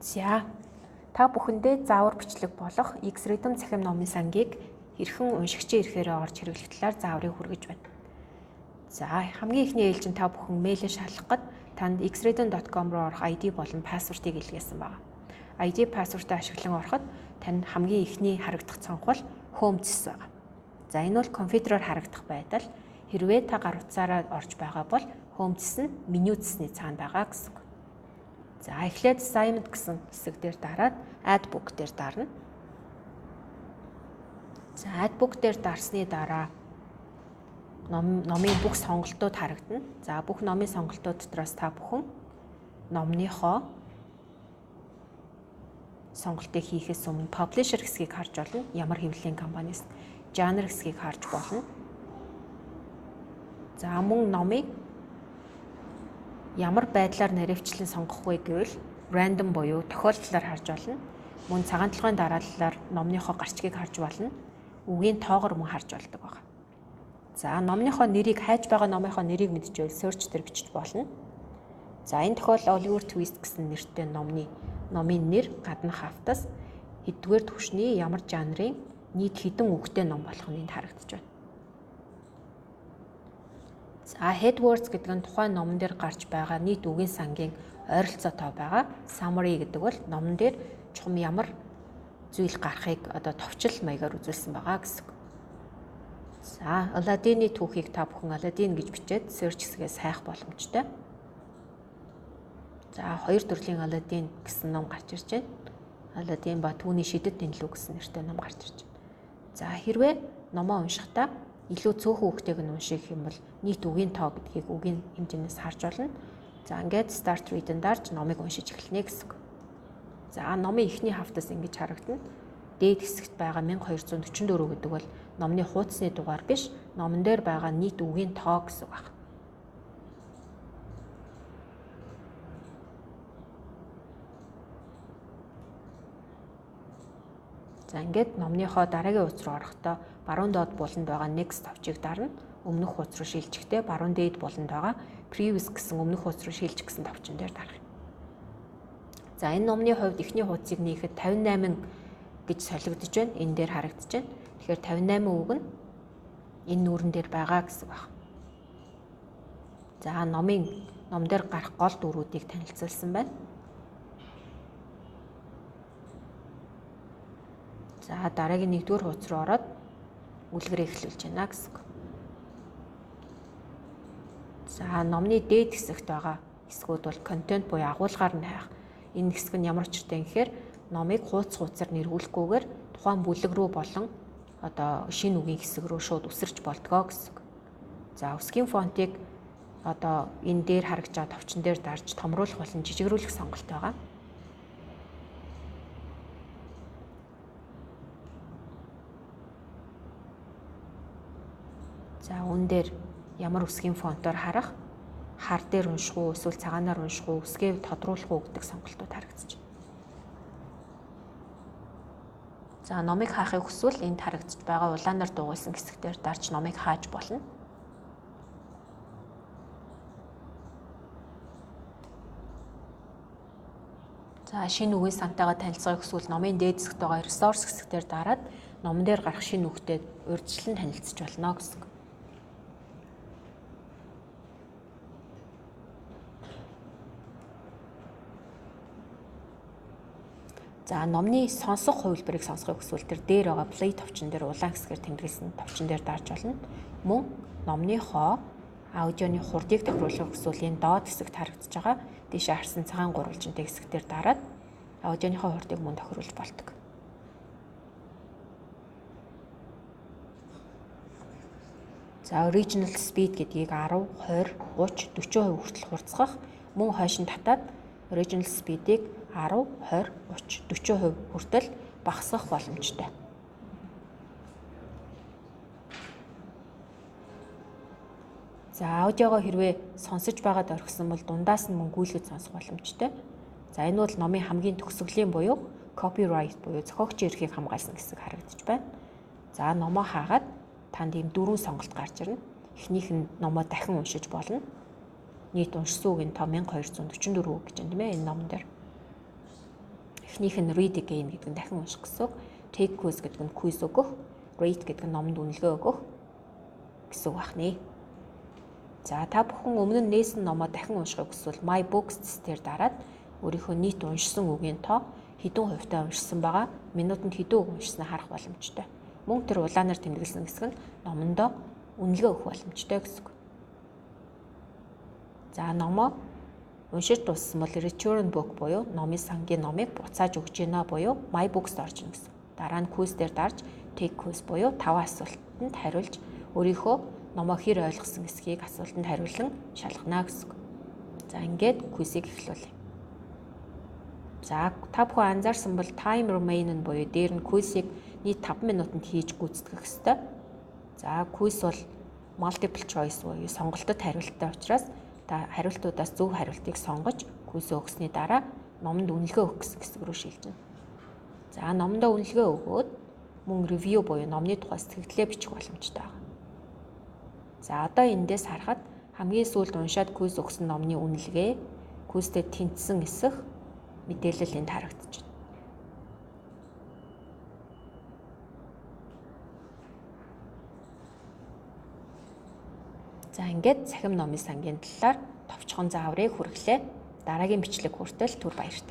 За, та бүхэндээ заавар бичлэг болох X-Rhythm цахим номын сангийг хэрхэн уншигчийн эрхээрээ орж хэрэглэх талаар зааврыг хүргэж байна. За, хамгийн эхний ээлжинд та бүхэн мэйлээ шалгах гээд танд xrhythm.com руу орох ID болон password-ыг илгээсэн байна. ID password-ыг ашиглан ороход танд хамгийн эхний харагдах цонх бол Home цэс байна. За, энэ бол компьютероор харагдах байдал. Хэрвээ та гар утсаараа орж байгаа бол Home цэс нь меню цэсний цаана байгаа гэсэн үг. За, эхлээд Assignment гэсэн хэсэг дээр дараад Add Book дээр дарна. За, Add Book дээр дарсны дараа номын бүх сонголтууд харагдана. За, бүх номын сонголтууд дотроос та бүхэн номныхоо сонголтыг хийхээс өмнө publisher хэсгийг харж болно. Ямар хэвлэлийн компаниас, жанр хэсгийг харж болно. За, мөн номыг ямар байдлаар нарийвчлан сонгох вэ гэвэл random буюу тохиолдлоор харж болно. Мөн цагаан толгойн дарааллаар номныхоо гарчгийг харж болно. Үгийн тоогоор мөн харж болдог байна. За, номныхоо нэрийг, хайж байгаа номынхоо нэрийг мэдчихвэл search дээр бичиж болно. За, энэ тохиолдолд Oliver Twist гэсэн нэртэй номын нэр гадна хавтас хэддүгээр түвшний, ямар жанрын, нийт хэдэн үгтэй ном болох нь энд харагдаж байна. За, headwords гэдэг нь тухайн номон дээр гарч байгаа нийт үгийн сангийн ойролцоо тоо байгаа. Summary гэдэг бол номон дээр чухам ямар зүйл гарахыг одоо товчл маягаар үзүүлсэн байгаа гэсэн үг. За, Аладдины түүхийг та бүхэн Аладдин гэж бичээд search хэсгээс хайх боломжтой. За, хоёр төрлийн Аладдин гэсэн ном гарч ирж байна. Аладдин ба түүний шидэт тэнлүү гэсэн нэртэй ном гарч ирж байна. За, хэрвээ номоо уншихдаа илүү цөөхөн үгтэйг нь унших юм бол нийт үгийн тоо гэдгийг үгийн хэмжээнээс харж болно. За, ингээд start reading дарж номыг уншиж эхэлнэ гэсэн үг. За, номын эхний хавтас ингэж харагдана. Дээд хэсэгт байгаа 1244 гэдэг бол номны хуудасны дугаар биш, номон дээр байгаа нийт үгийн тоо гэсэн үг байна. За, ингээд номныхоо дараагийн хуудас руу орохдоо баруун доод буланд байгаа next товчийг дарна. Өмнөх хуудас руу шилжихдээ баруун дээд буланд байгаа previous гэсэн өмнөх хуудас руу шилжих гэсэн товчон дээр дарах. За, энэ номны хувьд эхний хуудсыг нээхэд 58 гэж солигдож байна. Энэ дээр харагдаж байна. Тэгэхээр 58 үг нь энэ нүүрэн дээр байгаа гэсэн баг. За, ном дээр гарах гол дүрүүдийг танилцуулсан байна. За, дараагийн нэгдүгээр хуудас руу ороод үлгэрээ эхлүүлж байна гэсэн үг. За, номны дээд хэсэгт байгаа хэсгүүд бол контент буюу агуулгаар нь хайх. Энэ хэсэг нь ямар учиртай юм гэхээр номыг хууц хууцаар нэрвүүлэхгүйгээр тухайн бүлэг рүү болон одоо шинэ үгийн хэсэг рүү шууд үсэрч болдгоо гэсэн үг. За, үсгийн фонтыг одоо энэ дээр харагдж байгаа товчон дээр дарж томруулах болон жижигрүүлэх сонголт байгаа. За, үүн дээр ямар үсгийн фонтоор харах, хар дээр унших уу, эсвэл цагаанаар унших уу, үсгээ тодруулах уу гэдэг сонголтууд харагдаж байна. За, номыг хаахыг хүсвэл энд харагдаж байгаа улаанаар дуугуулсан хэсэг дээр дарж номыг хааж болно. За, шинэ үгийн сантайгаа танилцахыг хүсвэл номын дээд хэсэгт байгаа resource хэсэг дээр дараад номон дээр гарах шинэ үгтэй урьдчилан танилцж болно гэсэн үг. За, номны сонсох хувилбарыг сонсохыг хүсвэл тэр дээр байгаа play товчон дээр улаан хэсгээр тэмдэглэсэн товчон дээр дарж болно. Мөн номныхоо аудионы хурдыг тохируулахыг хүсвэл энэ доод хэсэгт харагдаж байгаа дээшээ харсан цагаан гурвалжинтай хэсэг дээр дараад аудионыхоо хурдыг мөн тохируулж болдог. За, original speed гэдгийг 10, 20, 30, 40% хүртэл хурцгах, мөн хойш нь татаад original speed-ийг 10, 20, 30, 40% хүртэл багасгах боломжтой. За, аудиогоо хэрвээ сонсож байгаад орхисон бол дундаас нь мөн гүйлгэж сонсох боломжтой. За, энэ бол номын хамгийн төгсгөлийн буюу copyright буюу зохиогчийн эрхийг хамгаалсан хэсэг харагдаж байна. За, номоо хаагаад танд ийм дөрвөн сонголт гарч ирнэ. Эхнийх нь номоо дахин уншиж болно. Нийт уншсан үгийн тоо 1244 үг гэж байна, тийм ээ, энэ номон дээр. Эхнийх нь read again гэдэг нь дахин унших гэсэн үг. Take quiz гэдэг нь quiz өгөх, rate гэдэг нь номонд үнэлгээ өгөх гэсэн үг байна. За, та бүхэн өмнө нь нээсэн номоо дахин уншихыг хүсвэл My Books дээр дараад өөрийнхөө нийт уншсан үгийн тоо, хэдэн хувьтай уншсан байгаа, минутанд хэдэн үг уншснаа харах боломжтой. Мөн тэр улаанаар тэмдэглэсэн хэсэг нь номондоо үнэлгээ өгөх боломжтой гэсэн үг. За, номоо уншиж дууссан бол return book буюу номын сангийн номыг буцааж өгч гинэ буюу My Books-д орж ирнэ гэсэн. Дараа нь quiz дээр дарж take quiz буюу 5 асуултанд хариулж өөрийнхөө номоо хэр ойлгосон эсэхийг асуултанд хариулан шалгана гэсэн үг. За, ингээд quiz-ийг эхлүүлье. За, та бүхэн анзаарсан бол time remaining буюу дээр нь quiz-ийг нийт 5 минутанд хийж гүйцэтгэх ёстой. За, quiz бол multiple choice буюу сонголтод хариулттай учраас та хариултуудаас зөв хариултыг сонгож quiz өгсөний дараа номонд үнэлгээ өгөх гэсэн хэсэг рүү шилжинэ. За, номондоо үнэлгээ өгөөд мөн review буюу номны тухай сэтгэгдлээ бичих боломжтой байна. За, одоо эндээс харахад хамгийн сүүлд уншаад quiz өгсөн номны үнэлгээ, quiz-тэй тэнцсэн эсэх мэдээлэл энд харагдаж байна. За, ингээд цахим номын сангийн талаар товчхон зааврыг хүргэлээ. Дараагийн бичлэг хүртэл түр баяртай.